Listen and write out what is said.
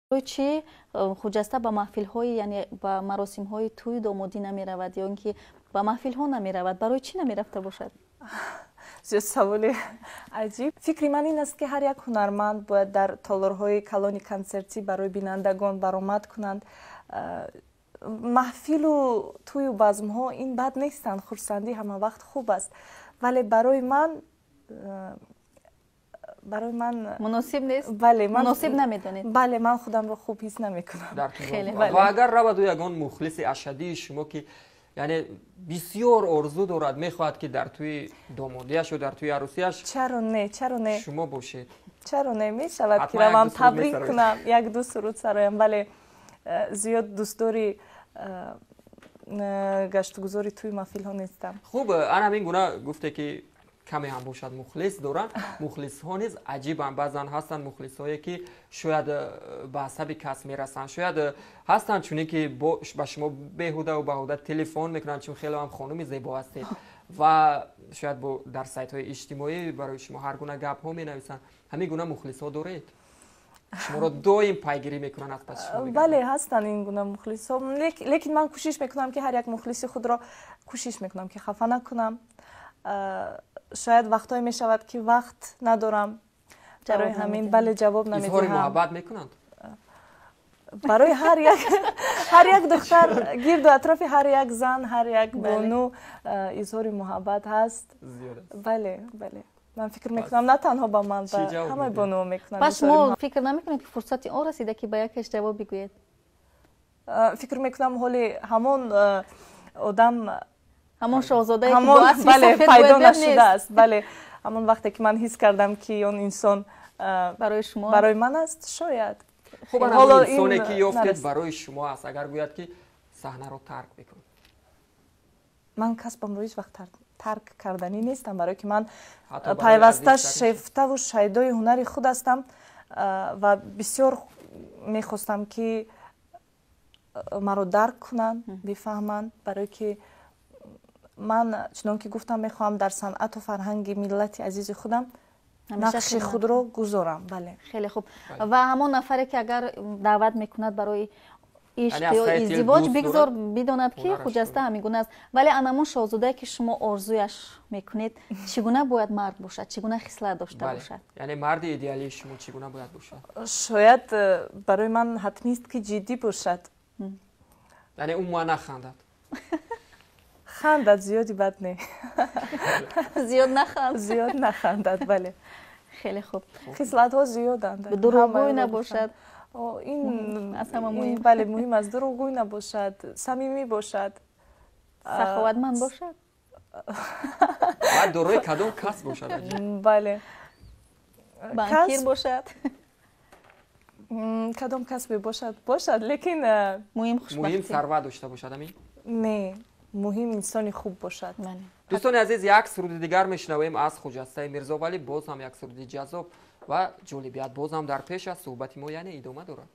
Чӣ Хуҷаста ба маҳфилҳои, яъне ба маросимҳои тӯю домодӣ намеравад ё ин ки ба маҳфилҳо намеравад? Барои чӣ намерафта бошад? Зиёд саволи аҷиб. Фикри ман ин аст, ки ҳар як ҳунарманд бояд дар толорҳои калони консертӣ барои бинандагон баромад кунанд. Маҳфилу тӯю базмҳо ин бад нестанд, хурсандӣ ҳама вақт хуб аст, вале барои ман муносиб нест. Бале. Муносиб намедонед. Бале, ман худамро хуб ҳис намекунам. Ва агар раваду ягон мухлиси ашаддии шумо, ки яъне бисёр орзу дорад, мехоҳад, ки дар тӯи домодияшу дар тӯи арӯсияш Чаро не, чаро не? шумо бошед. Чаро не, мешавад, ки равам, табрик кунам, як ду суруд сароям. Бале, зиёд дӯстдори гаштугузори тӯи маҳфилҳо нестам. Хуб, ана ҳамин гуна гуфте, ки каме ҳам бошад, мухлис доранд. Мухлисҳо низ аҷибанд. Баъзан ҳастанд мухлисҳое, ки шояд ба асаби кас мерасанд, шояд ҳастанд чунин, ки ба шумо беҳудаву баҳуда телефон мекунанд, чун хеле ҳам хонуми зебо ҳастед, ва шояд дар сайтҳои иҷтимоӣ барои шумо ҳар гуна гапҳо менависанд. Ҳамин гуна мухлисҳо доред? Шуморо доим пайгирӣ мекунанд, аз паси шумо? Бале, ҳастанд ин гуна мухлисҳо, лекин ман кӯшиш мекунам, ки ҳар як мухлиси худро кӯшиш мекунам, ки хафа накунам. Шояд вақтҳое мешавад, ки вақт надорам, барои ҳамин, бале, ҷавоб намедиҳам. Изҳори муҳаббат мекунанд? Барои ҳар як духтар, гирду атрофи ҳар як зан, ҳар як бону изҳори муҳаббат ҳаст. Бале, ман фикр мекунам, на танҳо ба ман, ба ҳамаи бонуо мекунанд. Пас шумо фикр намекунед, ки фурсати он расида, ки ба якеш ҷавоб бигӯед? Фикр мекунам, ҳоли ҳамон одам ҳамон шоҳзодае. Бале, пайдо нашудааст. Бале, ҳамон вақте ки ман ҳис кардам, ки он инсон барои шумо барои ман аст, шояд. Хуб, ҳоло инсоне ки ёфтед, барои шумо аст, агар гӯяд, ки саҳнаро тарк бикун? Ман касбамро ҳеҷ вақт тарк карданӣ нестам, барое ки ман пайваста шефтаву шайдои ҳунари худ ҳастам ва бисёр мехостам, ки маро дарк кунанд, бифаҳманд, барое ки ман, чунон ки гуфтам, мехоҳам дар санъату фарҳанги миллати азизи худам нақши худро гузорам. Бале. Хеле хуб. Ва ҳамон нафаре, ки агар даъват мекунад барои ишқ ё издивоҷ, бигзор бидонад, ки Хуҷаста ҳамин гуна аст. Вале анамон шоҳзодае, ки шумо орзуяш мекунед, чӣ гуна бояд мард бошад, чӣ гуна хислат дошта бошад? Яъне марди идеалии шумо чӣ гуна бояд бошад? Шояд барои ман ҳатмист, ки ҷиддӣ бошад. Яъне умуман нахандад? Хандад зиёди, бад не. Зиёд наханд. Зиёд нахандад, бале. Хеле хуб. Хислатҳо зиёданд. Дурӯғгӯй набошад. Ин аз ҳама муҳим. Бале, муҳим аст, дурӯғгӯй набошад, самимӣ бошад. Саховатманд бошад. Баъд дорои кадом касб бошад? Бале. Банкир бошад. Кадом касбе бошад, бошад, лекин муҳим муҳим сарват дошта бошад, амин? Не, муҳим инсони хуб бошад. Дӯстони азиз, як суруди дигар мешунавем аз Хуҷастаи Мирзовалӣ. Боз ҳам як суруди ҷаззоб ва ҷолибият боз ҳам дар пеш аст. Суҳбати мо яъне идома дорад.